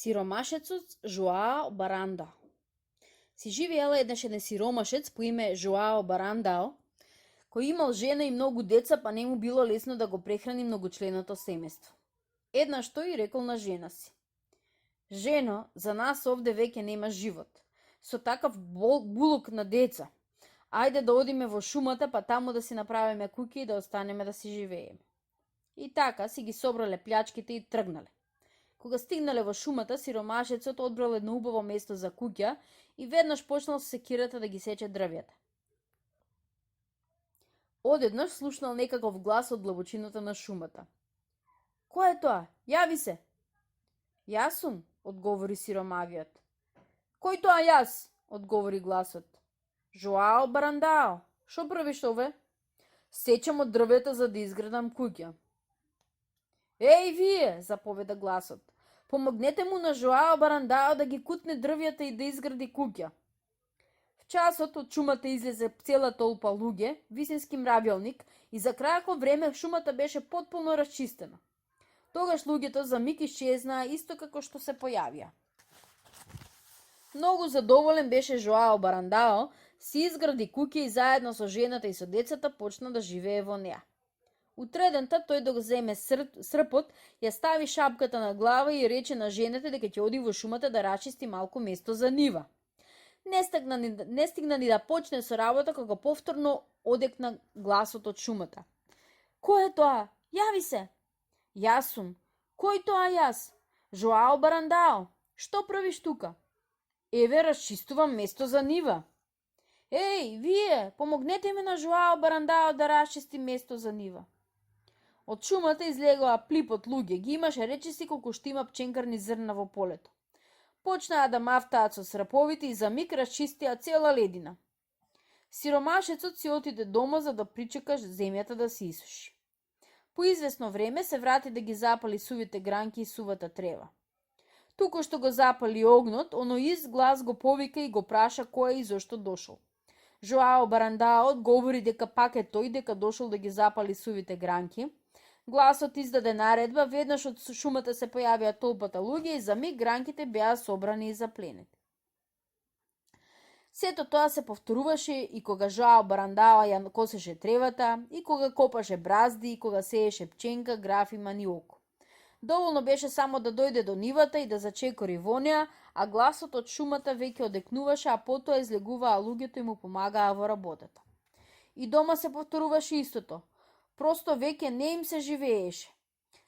Сиромашецот Жоао Барандао. Си живеела еднаш еден сиромашец по име Жоао Барандао, кој имал жена и многу деца, па не му било лесно да го прехрани многочленото семејство. Еднаш тој рекол на жена си: "Жено, за нас овде веќе нема живот. Со такав булук на деца. Ајде да одиме во шумата, па таму да си направиме куќи и да останеме да си живееме." И така си ги собрале плячките и тргнале. Кога стигнале во шумата, сиромашецот одбрал едно убаво место за куќа и веднаш почнал со секирата да ги сече дрвјата. Одеднаш слушнал некаков глас од длабочината на шумата. "Кој е тоа? Јави се." "Јас сум," одговори сиромавиот. "Кој тоа јас?" одговори гласот. "Жоао Барандао. Шо правиш ове?" "Сечам од дрвета за да изградам куќа." "Еј вие," заповеда гласот. "Помогнете му на Жоао Барандао да ги кутне дрвјата и да изгради куќа." В часот од шумата излезе цела толпа луѓе, висински мравјалник, и за кратко време шумата беше потполно расчистена. Тогаш луѓето за миг исчезнаа исто како што се појавија. Многу задоволен беше Жоао Барандао, си изгради куќа и заедно со жената и со децата почна да живее во неа. Утредента тој да го земе српот, ја стави шапката на глава и рече на жената дека ќе оди во шумата да расчисти малку место за нива. Не стигна ни да почне со работа кога повторно одекна гласот од шумата. "Кој е тоа? Јави се." "Јас сум." "Кој тоа јас?" "Жоао Барандао. Што правиш тука?" "Еве, расчистувам место за нива." "Еј, вие, помогнете ми на Жоао Барандао да расчисти место за нива." Од шумата излегоа плип од луѓе, ги имаше речиси колку што има пченкарни зрна во полето. Почнаа да мафтаат со сраповите и за миг расчистија цела ледина. Сиромашецот си отиде дома за да причека земјата да се исуши. По извесно време се врати да ги запали сувите гранки и сувата трева. Туку што го запали огнот, оној глас го повика и го праша кој е и зошто дошол. Жоао Барандао одговори дека пак е тој, дека дошол да ги запали сувите гранки. Гласот издаде наредба, веднаш од шумата се појавија толпата луѓе и за миг гранките беа собрани и запленети. Сето тоа се повторуваше и кога Жоао Барандао ја косеше тревата, и кога копаше бразди, и кога сееше пченка, граф и маниоко. Доволно беше само да дојде до нивата и да зачекори во неа, а гласот од шумата веќе одекнуваше, а потоа излегуваа луѓето и му помагаа во работата. И дома се повторуваше истото. Просто веќе не им се живееше.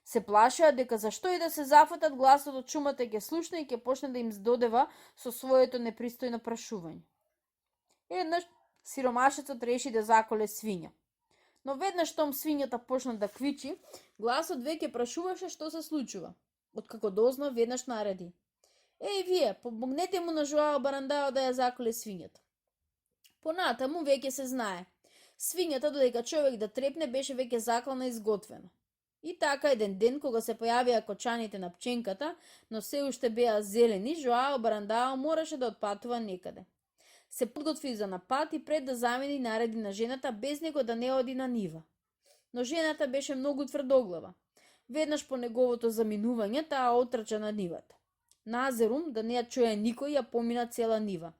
Се плашеа дека зашто и да се зафатат, гласот од шумата ќе слушне и ќе почне да им здодева со своето непристојно прашување. Еднаш сиромашецот реши да заколе свиња. Но веднаш штом свињата почна да квичи, гласот веќе прашуваше што се случува. Откако дозна, веднаш нареди: "Еј вие, помогнете му на Жоао Барандао да ја заколе свињата." Понатаму веќе се знае. Свињата, додека човек да трепне, беше веќе заклана и изготвена. И така еден ден, кога се појавија кочаните на пченката, но се уште беа зелени, Жоао Барандао мораше да отпатува некаде. Се подготви за напад и пред да замени нареди на жената без него да не оди на нива. Но жената беше многу тврдоглава. Веднаш по неговото заминување, таа отрча на нивата. Назерум, да не ја чуе никој, ја помина цела нива.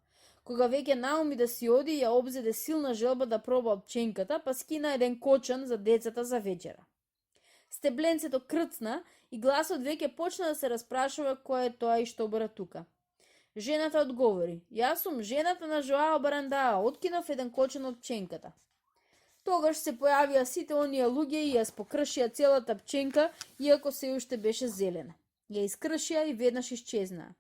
Кога веќе науми да си оди, ја обзеде силна желба да проба од пченката, па скина еден кочан за децата за вечера. Стебленцето крцна и гласот веќе почна да се распрашува кој е тоа и што бара тука. Жената одговори: "Јас сум жената на Жоао Барандао, откинав еден кочан од пченката." Тогаш се појавија сите оние луѓе и ја спокршија целата пченка, иако се уште беше зелена. Ја искршија и веднаш исчезнаа.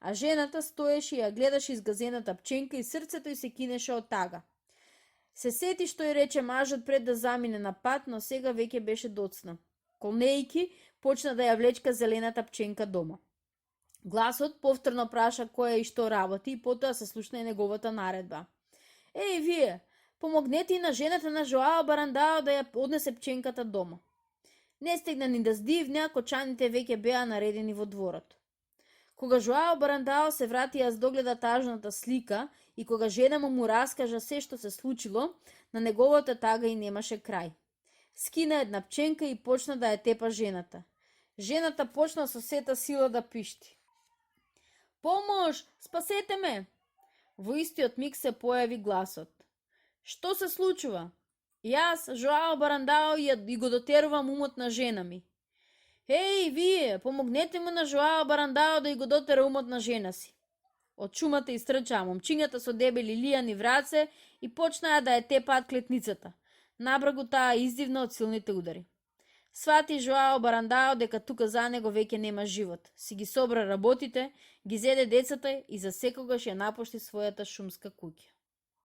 А жената стоеше и ја гледаше изгазената пченка и срцето ѝ се кинеше од тага. Се сети што ѝ рече мажот пред да замине на пат, но сега веќе беше доцна. Колнејки, почна да ја влечка зелената пченка дома. Гласот повторно праша кој е и што работи и потоа се слушна и неговата наредба. "Еј вие, помогнете и на жената на Жоао Барандао да ја однесе пченката дома." Не стигна ни да здивне, а кочаните веќе беа наредени во дворот. Кога Жоао Барандао се врати ја здогледа тажната слика и кога жена му раскажа се што се случило, на неговата тага и немаше крај. Скина една пченка и почна да ја тепа жената. Жената почна со сета сила да пишти: Помош, спасете ме! Во истиот миг се појави гласот. Што се случува? Јас, Жоао Барандао, и го дотерувам умот на жена ми. Еј, вие, помогнете му на Жоао Барандао да и го дотера умот на жена си. Од шумата истрчаа момчињата со дебели лијани враце и почнаа да ја тепаат клетницата. Набрагу таа издивна од силните удари. Свати Жоао Барандао дека тука за него веќе нема живот. Си ги собра работите, ги зеде децата и за секогаш ја напушти својата шумска куќа.